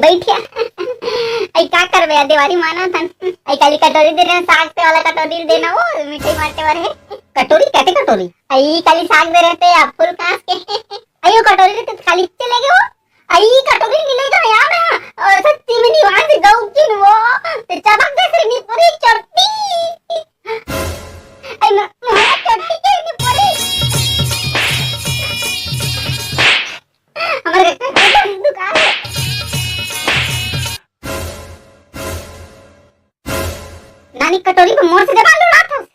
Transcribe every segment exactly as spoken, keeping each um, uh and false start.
बैठिया। आई का करबे यार, देवारी माना थन। आई काली कटोरी दे रहे, साग ते वाला कटोरी देना, वो मिठाई मारते वाले है। कटोरी? कैसे कटोरी? आई काली साग दे रहते आप फुल कांस के। आई वो कटोरी रहते तो खाली चले गए वो। आई कटोरी नहीं ले जाओ यार, और सच्ची में निवास गौ की वो। ते चबक दे से नी पूरी चट्टी। आई म-, मोहरा चट्टी के नी पूरी। हमारे घर का दुकान है। नानी कटोरी में मोर से जबान लड़ात हस।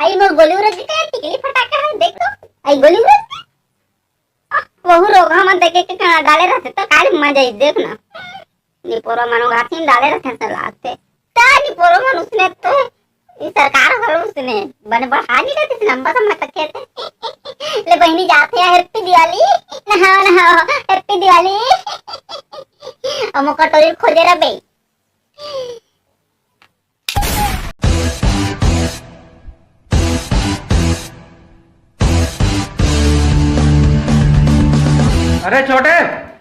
आई मोर गोली उरज के टिकली फटाका है, देख तो। आई गोली उरज के। वहू रोगहा मन देखे के कहाँ डाले रहते तो काली मजा ही देख ना। निपोरो मनो घासी में डाले रहते हैं सलाद पे। ता निपोरो मन उसने तो ये सरकार वालों उसने बने बढ़ा नहीं रहते थे, लंबा समय तक खेते। ले बहनी जाते हैं, हैप्पी दिवाली। नहाओ, नहाओ, हैप्पी दिवाली। अमो कटोरी खोजे रहे। अरे छोटे,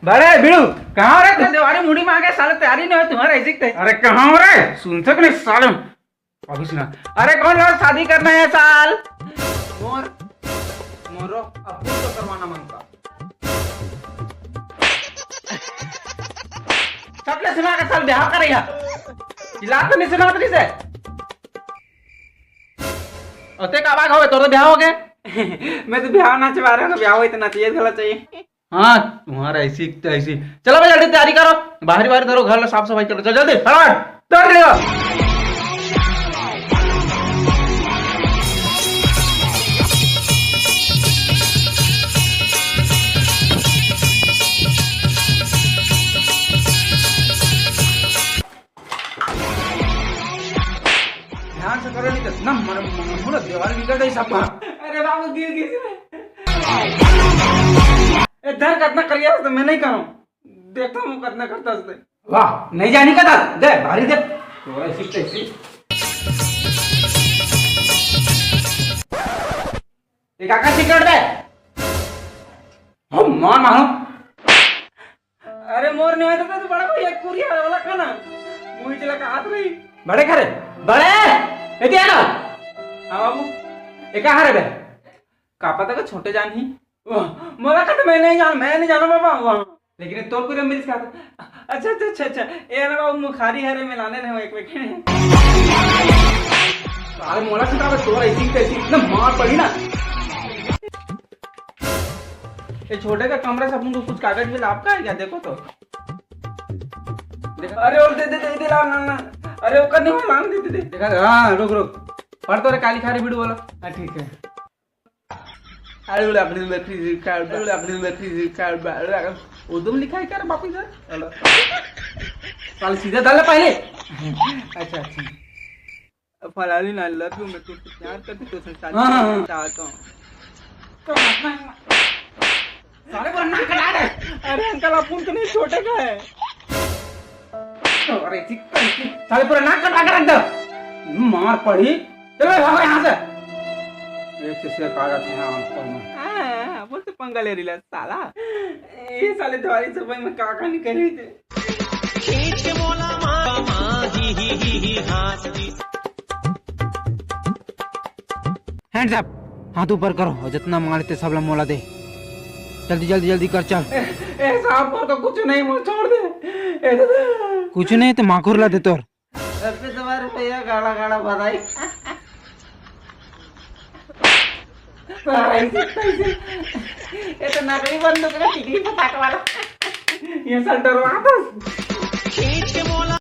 बड़े, बिड़ू, कहाँ हो रे? देवारी मुड़ी में आ गए साले, तैयारी नहीं हो तुम्हारा, ऐसी ते। अरे कहाँ हो रे? सुनते कि नहीं साले? अभी सुना। अरे कौन लोग शादी करना है साल? मोर, मोरो, अब तो करवाना मांगता। सबले सुना के साल ब्याह करे यहाँ। चिल्ला तो नहीं सुना नहीं से। और ते का बाग होवे, तोर तो ब्याह हो गए। मैं तो ब्याह ना चबा रहा हूँ, ब्याह हो इतना चाहिए, गलत चाहिए। हाँ, तुम्हारा ऐसी तो ऐसी। चलो भाई, जल्दी तैयारी करो, बाहरी बाहरी धरो, घर ला साफ सफाई करो, चल जल्दी, फटाफट, तैयार रहो। ध्यान से करो, नहीं तो ना मन, मन, मन, देवाल निकल जाए सब। अरे बाबू, गिर, गिर, गिर। ए, धर, कितना करिया तो मैं नहीं करूँ। देखता हूँ कितना करता है। वाह, नहीं जानी का दे, भारी दे। तो ऐसी कैसी? ये काका सिगरेट दे। हम मार मारो। अरे मोर नहीं होता तो बड़ा भाई एक कुरिया वाला खाना। मुझे चला का हाथ रही। बड़े खरे, बड़े। ए दिया ना। हाँ बाबू। ए कहाँ रे बे? का पता का छोटे जान ही। वाह, मोला का तो मैं नहीं जान, मैं नहीं जाना बाबा। वाह। लेकिन ये तोर कुरिया मिल का। अच्छा, अच्छा, अच्छा, अच्छा। ए ना बाबू, मुखारी हरे मिलाने नहीं हो एक पैकेट। अरे मोला का तो तोर ऐसी कैसी इतना मार पड़ी ना। ये छोटे का कमरा से अपन को कुछ कागज भी लाभ का है क्या? देखो तो। देखो, अरे, और दे, दे, दे, दे, ला, ला, ला। अरे, ओकर नहीं हो, ला, दे, दे, दे। देखा, हाँ, रुक, रुक। पढ़ तो रे, काली खारी बिड़ू वाला। हाँ, ठीक है। अरे, बोले, अपनी में credit card, अरे, बोले, अपनी में credit card, अरे, वो तुम लिखा है क्या रे, वापिस से? हेलो। साले सीधा डाल ले पहले। अच्छा, अच्छा। फलानी ना, love you, मैं तुझसे प्यार करती, तुझसे शादी हाँ, हाँ, हाँ। करना चाहता हूँ। तो मत ना, साले पूरा नाक कटा दे। अरे अंकल, आप उनको नहीं, छोटे का है। अरे ठीक है, ठीक। साले पूरा नाक कटा के रख दे। मार पड़ी। चलो भागो यहाँ से। एक से शेर कहा जाते हैं अंकल में। हाँ, बोल तो पंगा ले रिला साला। ये साले दीवारी सफाई में का का निकल रही थे। खींच के मोला मार, मार, ही, ही, ही, ही, हाँस दी। Hands up, हाथ ऊपर करो और जितना मांग लेते सब ला मोला दे। जल्दी, जल्दी, जल्दी कर, चल। ए, ए साहब, मोर तो कुछ नहीं, मोर छोड़ दे। ए दादा। कुछ नहीं तो माखुर ला दे तोर। सबसे तुम्हारे भैया गाड़ा गाड़ा बधाई। ऐसे, ऐसे। ये तो नकली बंदूक है, टिकली पटाख वाला। ये सब डरवाता।